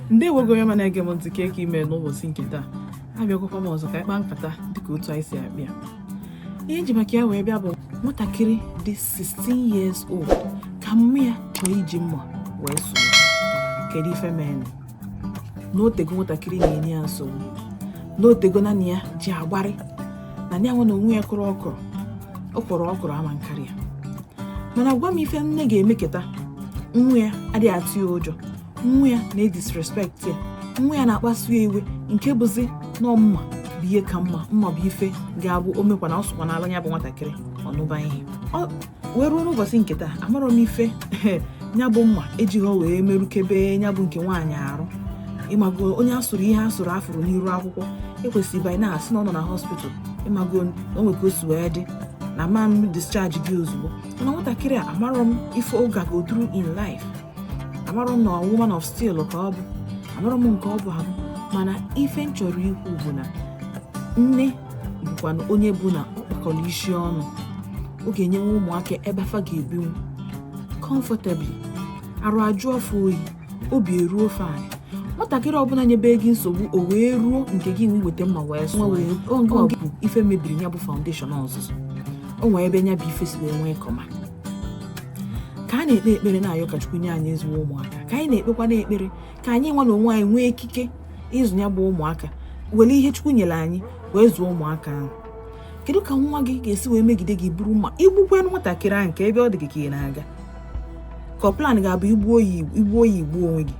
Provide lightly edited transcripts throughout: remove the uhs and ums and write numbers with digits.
Ndewo gị, onye ọma na-ege m ntị. Ka ime n'ụbọchị nke taa, abịakwakwa m ọzọ ka anyị kpaa nkata dịka otu anyị si akpịa. Ihe nji maka ya wee bịa bụ nwatakịrị dị 16 years old ka mma ya chọọ iji mma wee sụọ. Kedu ife menụ? N'otego nwatakịrị na-enye ya nsogbu, n'otego naanị ya ji agbarị na ya nwe na onwe ya kụrụ ọkụrụ, ọ kwọrọ ọkụrụ ama nkarị ya. Mana gwa m ife nne ga-emeketa nwa ya adịghị atụ ya ụjọ, nwa ya na-edisrespect ya, nwa ya na-akpasu ya iwe, nke bụzi na mma bụ ihe ka mma, mma bụ ife ga-abụ o mekwa na ọ sụkwa n'ala ya bụ nwatakịrị ọnụba ihe ọ wee ruo n'ụbọchị nke taa. Amarọ m ife ya bụ mma ejighọ wee merukebe ya bụ nke nwaanyị arụ. Ịmago onye asụrụ ihe asụrụ afụrụ n'iru akwụkwọ, ekwesịrị banye na-asị na ọ nọ na hospital. Ịmago na o nwe ka o si wee dị na ma m discharge gị ozugbo. Mana nwatakịrị a, amarọ m ife ọ gago through in life. Amarọ m na woman of steel ka ọ bụ, amarọ m nke ọ bụ abụ. Mana ife m chọrọ ikwu bụ na nne bụkwa na onye bụ na ọ kpakọrọ isi ọnụ, ọ ga-enyenwe ụmụaka ebe afa ga-ebinwu comfortably, arụ ajụ ọfụ oyi, obi eruo ofe anyị. Nwatakịrị ọbụla nyebe gị nsogbu, o wee ruo nke gị nwe weta mma wee sụọ wee ọ bụ ife mebiri ya bụ foundation ọzụzụ. O nwee ebe ya bụ ife si wee nwee kọma. Ka a na-ekpe ekpere na-ayọ ka Chukwu nye anyị ezigbo ụmụaka, ka anyị na-ekpekwa na-ekpere ka anyị nwa na onwe anyị nwee ikike ịzụ ya bụ ụmụaka, were ihe Chukwu nyere anyị wee zụọ ụmụaka ahụ. Kedu ka nwa gị ga-esi wee megide gị buru mma igbukwe nwatakịrị ahụ? Nke ebe ọ dị gị ka ị na-aga, ka ọ plan ga-abụ igbuo ya, igbuo ya, igbuo onwe gị?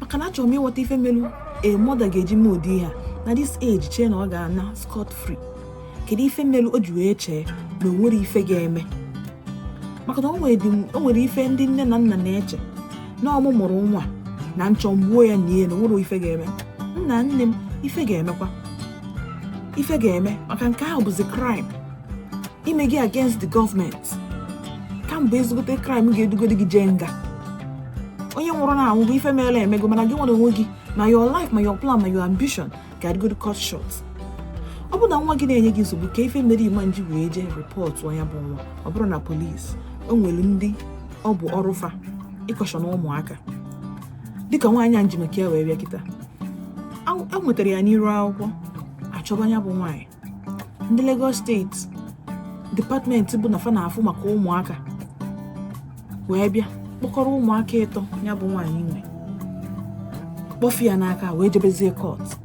Maka na achọrọ m ịghọta ife melu a mother ga-eji mee ụdị ihe a na this age, chee na ọ ga-ana scot free. Kedu ife melu o ji wee chee na o nwere ife ga-eme? Maka na o nwere ife ndị nne na nna na-eche na ọmụ mụrụ nwa na nchọ mgbuo ya na ihe na o nwere ife ga-eme. Nna, nne m, ife ga-emekwa, ife ga-eme, maka nke ahụ bụzi crime ime gị against the government, kamgbe ezigbote crime ga-edugodi gị jee nga. Onye nwụrụ na anwụ bụ ife meela emego, mana gị nwere onwe gị, ma your life, ma your plan, ma your ambition ga-adịgodi cut short. Ọ bụ na nwa gị na-enye gị nsogbu, ka ife mere ima nji wee jee report ya bụ nwa? Ọ bụrụ na police, o nwere ndị ọ bụ ọrụ fa ịcaution ụmụaka, dịka nwaanyị a nji maka ya wee bịa kịta. E nwetara ya n'iru akwụkwọ, achọba ya bụ nwaanyị. Ndị Lagos State department bụ na fa na-afụ maka ụmụaka wee bịa kpọkọrọ ụmụaka ịtọ ya bụ nwaanyị nwe, kpọfụ ya n'aka wee jebezie court.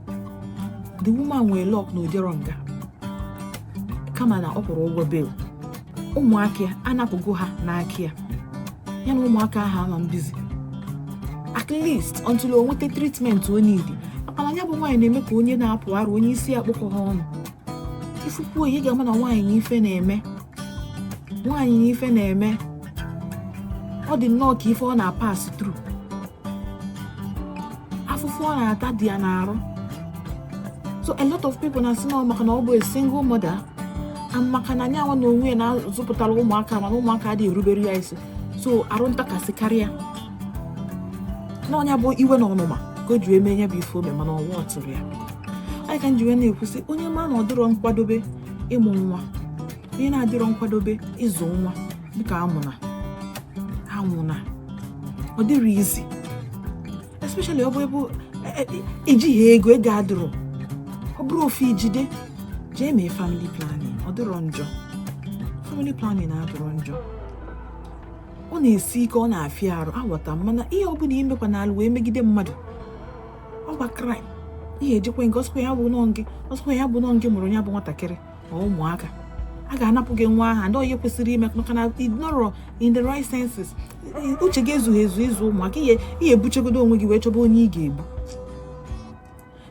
The woman nwee luck na ojero nga, kama na ọ kwụrụ ụgwọ bail. Ụmụaka ya anapụgo ha n'aka ya, ya na ụmụaka ahụ ama mbizi, at least until o nweta treatment o need. Maka na ya bụ nwaanyị na-eme ka onye na-apụ arụ, onye isi ya kpụkọ ha ọnụ. Ifukwuo ihe ga-ama na nwaanyị na ife na-eme, nwaanyị na ife na-eme, ọ dị nnọọ ka ife ọ na-apass through, afụfụ ọ na-ata dị ya n'arụ. So a lot of people na-asị na ọ maka na ọ bụ a single mother and maka na nyanwa na onwe ya na-azụpụtara ụmụaka, mana ụmụaka adịghị erubere ya isi, so arụ ntakasị karịa na ọnya bụ iwe na ọnụma ka o ji wee mee ya bụ ife ome. Mana ọwa ọtụrụ ya anyị ka m ji wee na-ekwusị, onye ma na ọ dịrọ nkwadobe ịmụ nwa, onye na-adịrọ nkwadobe ịzụ nwa, dịka amụna amụna, ọ dịrị izi, especially ọ bụ ebe ejighị ego, ego adịrọ. Ọ bụrụ ofu ijide jee mee family planning, ọ dịrọ njọ. Family planning adịrọ njọ. Ọ na-esi ike, ọ na-afịa arụ, aghọta m. Mana ihe ọbụla imekwa n'alụ wee megide mmadụ, ọgba crime. Ihe ejikwa nke ọsọkwa ya bụ nọ gị, ọsọkwa ya bụ nọ gị mụrụ ya bụ nwatakịrị ma ụmụaka, a ga-anapụ gị nwa aha ndị onye kwesịrị ime, maka na ị nọrọ in the right senses. Uche gị ezughị ezu ịzụ ụmụaka. Ihe ebuchegodo onwe gị wee chọba onye ị ga-egbu.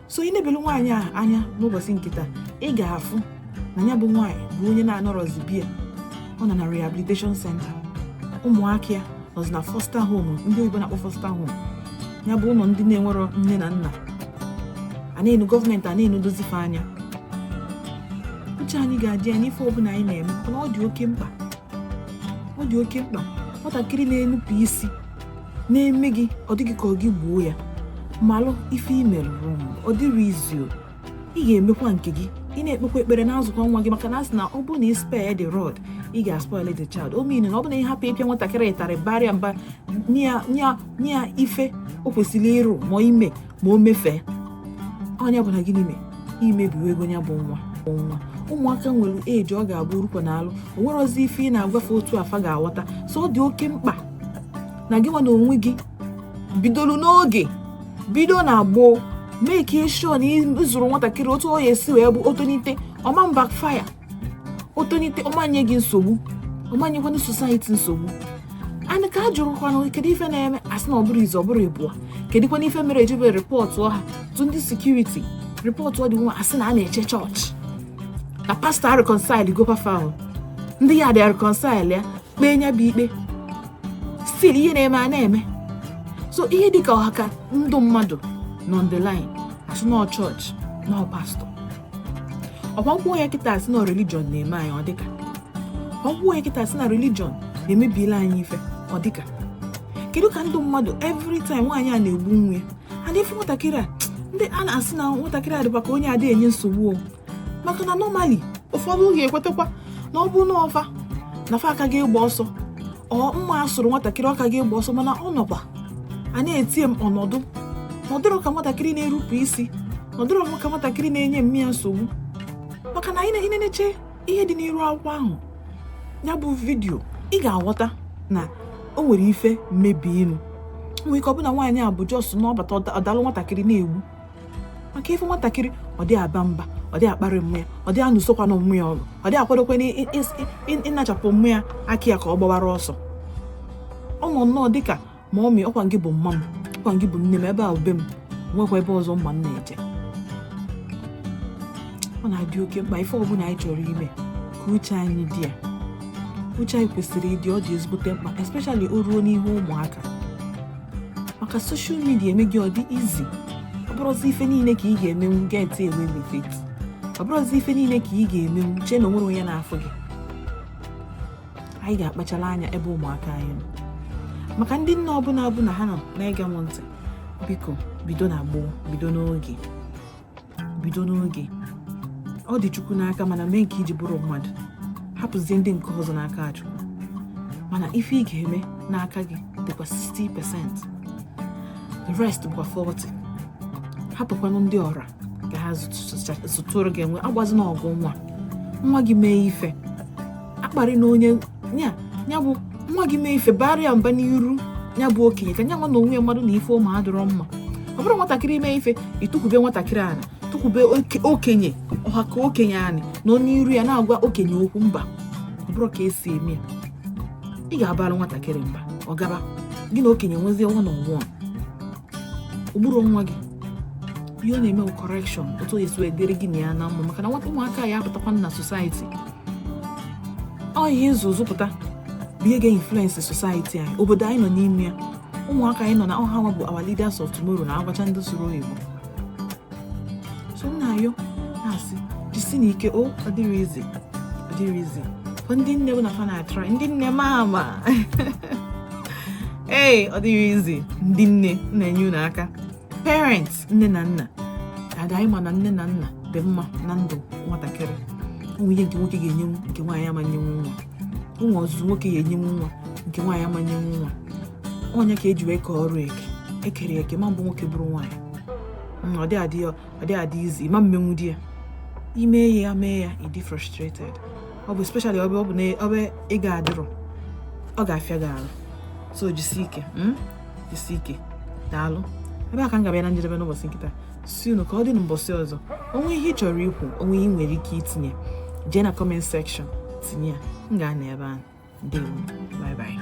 So ị na-ebelu nwaanyị a anya n'ụbọchị nke taa, ị ga-afụ na ya bụ nwaanyị bụ onye na-anọrọzi bia. Ọ nọ na rehabilitation center, ụmụaka ya nọzi na foster home, ndị oyibo na-akpọ foster home, ya bụ ụlọ ndị na-enwerọ nne na nna a na-enu gọọmenti a na-enodozife anya. Uche anyị ga-adị ya n'ife ọbụla anyị na-eme, mana ọ dị oke mkpa, ọ dị oke mkpa. Nwatakịrị na-enupụ isi na-eme gị, ọ dịghị ka ọ gị gbuo ya, malụ ife i merụrụ. Ọ dịrị izu o. Ị ga-emekwa nke gị, ị na-ekpekwa ekpere, na-azụkwa nwa gị, maka na asị na ọ bụrụ na ị spare the rod, ị ga-spoil the child. O mean na ọ bụrụ na ị hapụ ịpịa nwatakịrị ịtarị, barịa mba, nye ya ife o kwesịrị ịrụ ma ime, Ma o mefee onye bụ na gịnị mee imebiwe ego ya bụ nwa bụ nwa. Ụmụaka nwere eji ọ ga-abụ rukwa n'alụ, o nwere ozi ife ị na-agwafe otu afa ga-aghọta. So ọ dị oke mkpa na gị nwa na onwe gị bidolu n'oge, bido na gboo, mee ka sure na ịzụrụ nwatakịrị otu ọ ya esi wee bụ otonite ọma backfire, otonite ọma nye gị nsogbu, ọma nyekwanụ society nsogbu. And ka a jụrụkwanụ kedu ife na-eme, asị na ọ bụrụ izu, ọ bụrụ ịbụọ, kedụkwanụ ife mere ejebe report ha tụ ndị security, report ọ dị nwa, asị na a na-eche chọọchị na pastọ reconcile gokwa ahụ, ndị ya dị reconcile ya, kpee nya bụ ikpe, still ihe na-eme a na-eme. So ihe dịka ọha ka ndụ mmadụ nọ on the line, asị nọ chọọchị nọ pastọ ọkwa nkwụ ya kịta, asị na religion na-eme anyị. Ọ dịka ọgwụ ya kịta, asị na religion na-emebiela anyị ife. Ọ dịka kedu ka ndụ mmadụ every time nwaanyị a na-egbu nwa ya. And ife nwatakịrị a, ndị a na-asị na nwatakịrị a dịkwa ka onye adịghị enye nsogbu o, maka na normally ụfọdụ ga-ekwetakwa na ọ bụ na ọfa na fa aka ga-egba ọsọ, ọ mma asụrụ nwatakịrị, ọ ka ga-egba ọsọ, mana ọ nọkwa a na-etie m ọnọdụ nọdụrụ ka nwatakịrị na-erupụ isi, nọdụrụ ka nwatakịrị na-enye mmịa nsogbu. Maka na ị na-eneche ihe dị n'iru akwụkwọ ahụ, ya bụ video, ị ga-aghọta na o nwere ife mmebi inu. Nwere ike ọ bụ na nwaanyị a bụ just n'ọbata ọdalụ nwatakịrị na-egbu, maka ife nwatakịrị ọ dị aba mba, ọ dị akparị mmụ ya, ọ dị anụsokwana mmụ ya ọgụ, ọ dị akwadokwa ịnachapụ mmụ ya aka ya ka ọ gbawara ọsọ. Ọ nọ nnọọ dịka ma ọ mị ọkwa gị bụ mma m, ọkwa gị bụ nne m, ebe a be m, nwekwa ebe ọzọ mma m na-eje. Ọ na-adị oke mkpa, ife ọbụla anyị chọrọ ime, ka uche anyị dị ya. Uche anyị kwesịrị ịdị, ọ dị ezigbote mkpa, especially o ruo n'ihu ụmụaka, maka social media emeghị ọ dị easy. Ọ bụrụzi ife niile ka ị ga-emenwu get away with it, ọ bụrụzi ife niile ka ị ga-emenwu chee na onwere onye na-afụ gị. Anyị ga-akpachara anya ebe ụmụaka anyị nọ. Maka ndị nne ọbụla bụ na ha nọ na-ege m ntị, biko bido na gboo, bido n'oge, bido n'oge. Ọ dị Chukwu n'aka, mana mee nke iji bụrụ mmadụ, hapụzie ndị nke ọzọ n'aka Chukwu. Mana ife ị ga-eme n'aka gị dịkwa 60%, the rest bụkwa 40. Hapụkwanụ ndị ọra ka ha zụtụrụ gị enwe. Agbazina ọgụ nwa nwa gị mee ife, akparị na onye ya, ya bụ nwa gị mee ife, bara ya mba n'iru ya bụ okenye, ka nya nwa na onwe ya mmadụ na ife ụmụ adịrọ mma. Ọ bụrụ nwatakịrị mee ife, ịtụkwube nwatakịrị ana tụkwube okenye ọha ka okenye anị nọ n'iru ya na-agwa okenye okwu. Mba, ọ bụrụ ka esi eme ya, ị ga-abara nwatakịrị mba, ọ gaba gị na okenye nwezie one on one. Ụbụrụ nwa gị, ihe ọ na-eme bụ correction, otu o esi wee dịrị gị na ya na mma, maka na nwata ụmụaka ya apụtakwa na society. Ọ ihe ịzụ zụpụta bụ ihe ga-influence society anyị, obodo anyị nọ n'ime ya. Ụmụaka anyị nọ na ọha nwa bụ our leaders of tomorrow, na-agwacha ndị soro oyibo. So m na-ayọ na-asị, jisi n'ike o. Ọ dịrị izi, ọ dịrị izi for ndị nne bụ na fa na-atry, ndị nne mama ee, ọ dịrị izi. Ndị nne na-enye unu aka, parents, nne na nna ada anyị, ma na nne na nna dị mma na ndụ nwatakịrị. Ụmụ ihe nke nwoke ga-enyenwu, nke nwaanyị amanyenwu nwa. Ụmụ ọzụzụ nwoke ga-enyenwu nwa, nke nwaanyị amanyenwu nwa. Onye ka eji wee kọọ ọrụ eke ekere eke ma mbụ nwoke bụrụ nwaanyị. Ọ dị adị, ọ dị adị izi ma mmenwu di ya ime ya mee ya ịdị frustrated. Ọ bụ especially ọ bụ ọ bụ na ọ bụ ego adịrọ, ọ ga-afịa gị arụ. So jisi ike, Jisi ike. Daalụ. Ebe a ka m ga-abịa na njedebe n'ụbọchị nkịta. Si unu ka ọ dị n'ụbọchị ọzọ. Onwe ihe ị chọrọ ikwu, onwe ihe ị nwere ike itinye, jee na comment section tinye ya. M ga-anọ ebe ahụ. Ndewo, bye bye.